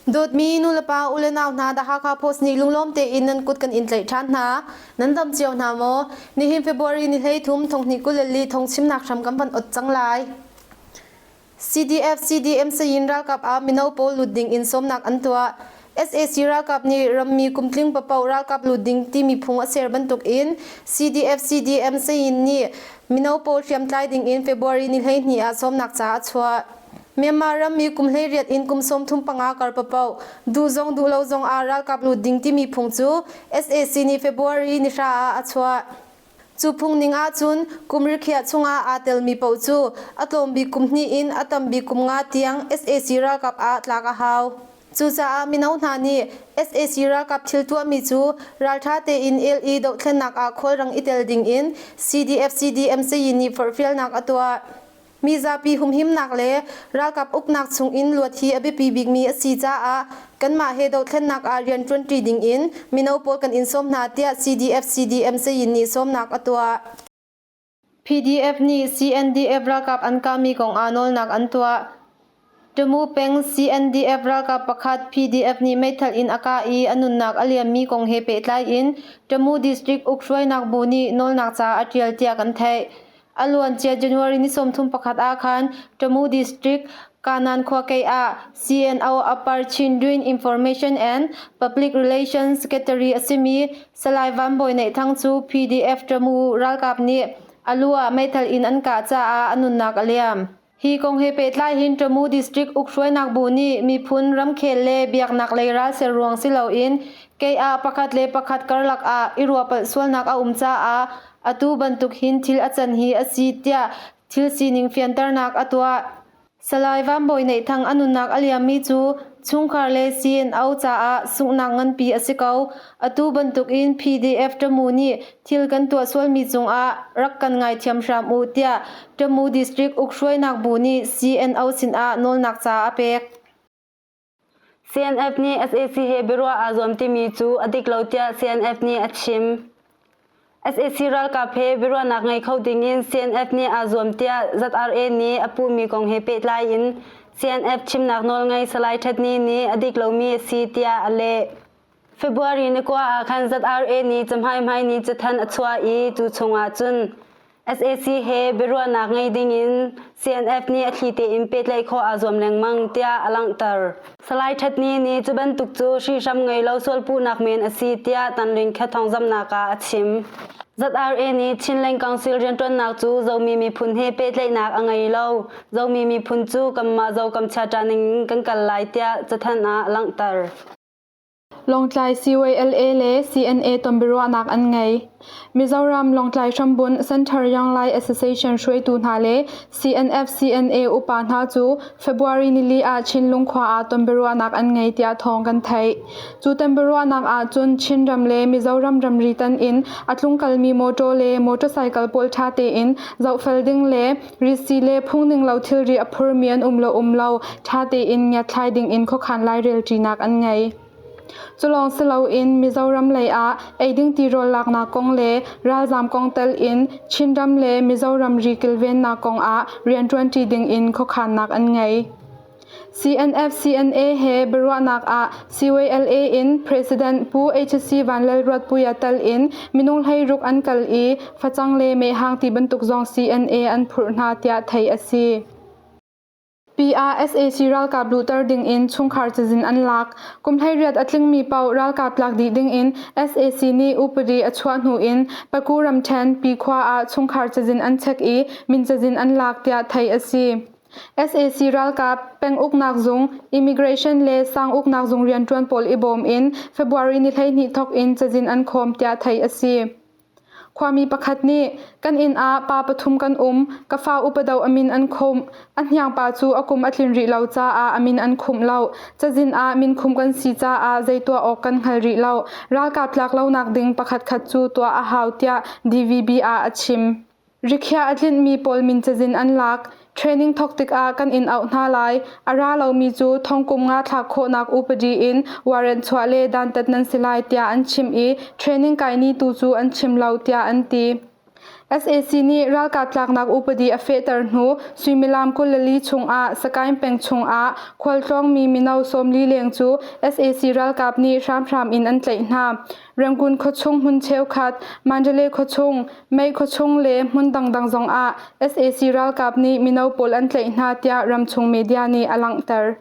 Dawtmi nulepa u le nau hna The Hakha Post nih lunglawm tein nan kut kan in tlaih ṭhan hna. Nan dam cio hna maw? Nihin February ni 13 2024 thawngchimnak hram kan van ot cang lai. CDF CDM Sayin ralkap ah mino pawl lut ding in sawmnak an tuah. SAC ralkap nih rammi kumtling papaoh ralkap lut ding timi phung a ser bantuk in CDF CDM Sayin nih mino pawl hriamtlai ding in February ni 12 ah sawmnak ca a chuah. Myanmar rammi kum 18 in kum 35 kar papaoh duh zong duh lo zong ah ralkap lut ding timi phung cu SAC nih February ni hra ah a chuah. Cu phung ning ahcun kum rikhiah chungah aa telmi paoh cu a tlawm bik kum hnih in a tam bik kum nga tiang sac ralkap ah tlak a hau. Cucaah mino hna nih sac ralkap thil tuahmi cu ralṭha tein el i dohthlennak ah khawlrang i tel ding in CDF-CDM Sayin nih forhfialnak a tuah. Mizapi humhimnak le ralkap uknak chungin luat hi a biapi bikmi a si caah kanmah he dohthlennak ah rian ṭuanṭi dingin mino pawl kan in sawm hna tiah CDF-CDM Sayin nih sawmnak a tuah. PDF nih CNDF ralkap an kahmi kong ah nawlnak an tuah. Tamu peng CNDF ralkap pakhat PDF nih meithal in a kah i a nunnak a liammi kong he pehtlai in Tamu District Ukhruainak Bu nih nawlnak ca a ṭial tiah kan theih. A luancia January ni 31 ah khan Tamu District Kanan khua kei ah CNO Upper Chindwin Information and Public Relations Secretary a simi Salai Van Bawi Neih Thang cu PDF Tamu ralkap nih a lu ah meithal in an kah caah a nunnak a liam. Hi kong he pehtlai hin Tamu District Ukhruainak Bu nih miphun ramkhel le biaknak lei ralser ruang si loin kei ah pakhat le pakhat karlak ah i ruahpalh sualnak a um caah atu bantuk hin thil a can hi a si tiah thil sining fianternak a tuah. Salai Van Bawi Neih Thang a nunnak a liammi cu chungkhar le CNO caah sunghnak nganpi a si ko. Atu bantuk in PDF Tamu nih thil kan tuah sualmi cungah rak kan ngaithiam hram u tiah Tamu District Ukhruainak Bu nih CNO sinah nawlnak ca a pek. CNF nih sac he biaruah aa zuam timi cu a dik lo tiah CNF nih a chim. Sac ralkap he biaruahnak ngei kho dingin CNF nih aa zuam tiah ZRA nih a puhmi kong he pehtlai in CNF chimnak nawlngei Salai Htet Ni nih a dik lomi a si tiah a leh. February ni kua ah khan ZRA nih cahmai hmai nih cathanh a chuah i cu chungah cun sac he biaruahnak ngei dingin CNF nih a thli tein pehtlaih khawh aa zuam lengmang tiah a langhter. Salai Htet Ni nih cu bantuk cu hrihhram ngei lo sualpuhnak men a si tiah Tanring Kha thawngzamhnak ah a chim. ZRA nih Chinland Council rianṭuannak cu Zomi miphun he pehtlaihnak a ngei lo. Zomi miphun cu kanmah Zokam chiaṭa ning in kan kal lai tiah cathanh ah a langhter. Lawngtlai CYLA le CNA tonbiaruahnak an ngei. Mizoram Lawngtlai hrambunh Center Young Lai Association hruaitu hna le CNF CNA upa hna cu February nili ah Chinlung khua ah tonbiaruahnak an ngei tiah thawng kan theih. Cu tonbiaruahnak ah cun Chinram le Mizoram ramri tan in a tlungkalmi motor le motorcycle pawl ṭha tein zohfel ding le Risi le phungninglo thilri a phurmi an um lo um lo ṭha tein ngiatthlai dingin khuakhan lairelṭinak an ngei. Culawng si loin Mizoram lei ah eiding tirawl laknak kong le ralzaam kong tel in Chinram le Mizoram ri kilvennak kong ah rianṭuanṭi dingin khuakhannak an ngei. CNF-CNA he biaruahnak ah CYLA in President Pu HC Vanlalruatpuia tal in minung 16 an kal i facang le mehhang ti bantuk zong CNA an phurh hna tiah theih a si. PRSAC ralkap luhter ding in chungkhar cazin an lak. Kum 18 a tlingmi paoh ralkap tlak dih ding in sac nih upadi a chuah hnu in Paku ramṭhen Pikhua ah chungkhar cazin an check i min cazin an lak tiah theih a si. Sac ralkap, penguknak zung, immigration le sang uknak zung rianṭuan pawl i bawm in February ni 12 thawk in cazin an khawm tiah theih a si. Khuami pakhat nih, Kan inn ah pa pathum kan um. Ka fa upa do a min an khumh. A hniangpa cu a kum a tlin rih lo caah a min an khumh lo. Cazin ah minkhum kan si caah zei tuah awk kan hngal rih lo. Ralkap tlak lonak ding pakhatkhat cu tuah a hau tiah DVB ah a chim. Rikhiah a tlinhmi pawl min cazin an lak. Training thawk tikah kan in auh hna lai. A ra lomi cu thong kum nga thlak khawhnak upadi in warrant chuah le dantat nan si lai tiah an chim i training kai ni tu cu an chim lo tiah an ti. Sac nih ralkap tlaknak upadi a fehter hnu suimilam 24 chungah Sagaing peng chungah khualtlawngmi mino 40 leng cu sac ralkap nih hramhram in an tlaih hna. Rangoon khuachung hmun cheukhat, Mandalay khuachung, Mei khuachung le hmun dangdang zongah sac ralkap nih mino pawl an tlaih hna tiah ramchung media nih a langhter.